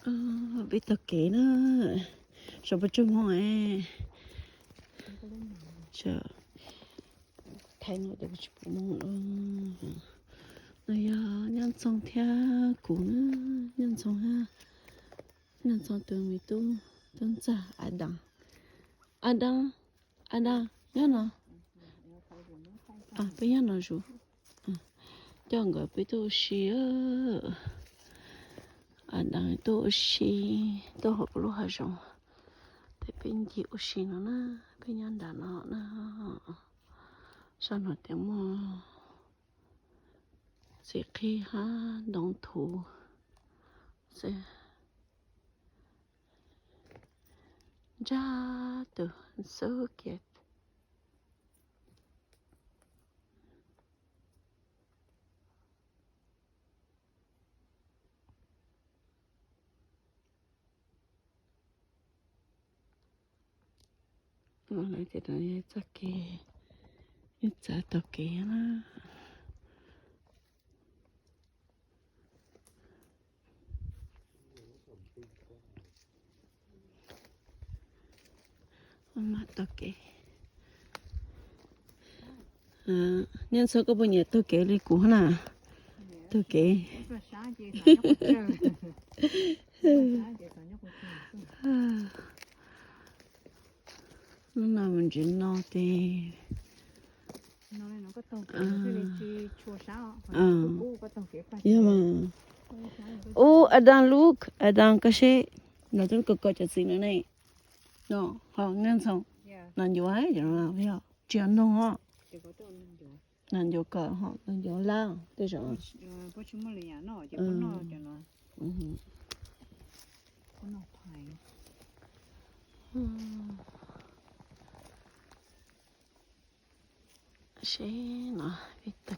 Peb taug kev na, saum peb tsoog moog es, thaij no tsis pum moog lawm. No yog Nyob Ntxhoo thiab kuv na, Nyob Ntxhoo, Nyob Ntxhoo tus me tub, tub ntxawg Adan. Adan, Adan, nyob no. Peb nyob no zus. Coj nkawd peb tuaj ua si. Adan tuaj ua si, tuaj hauv kuv lub hav zoov. Tes peb ncig ua si no na, peb nyob nram no na. Sab no tias muaj txiv qhib hab ntoo thuv xwb. Ntsaj tus xub kiag. Lawv tias no yog txoj kev, ib txav taug kev na. Maj taug kev. Nyob Ntxhoo, koj puas nyiam taug kev li kuv na? Taug kev. Hnub no mus ntsis no tes. Yog mas. Ub, Adan, look, Adan, koj seb, no twb koj koj cov txiv no ne. No, ho Nyob Ntxhoo, no ncuav, yog tsis yog noog os. No ncuav kom, no ncuav lab tej zaum. Seb no, peb taug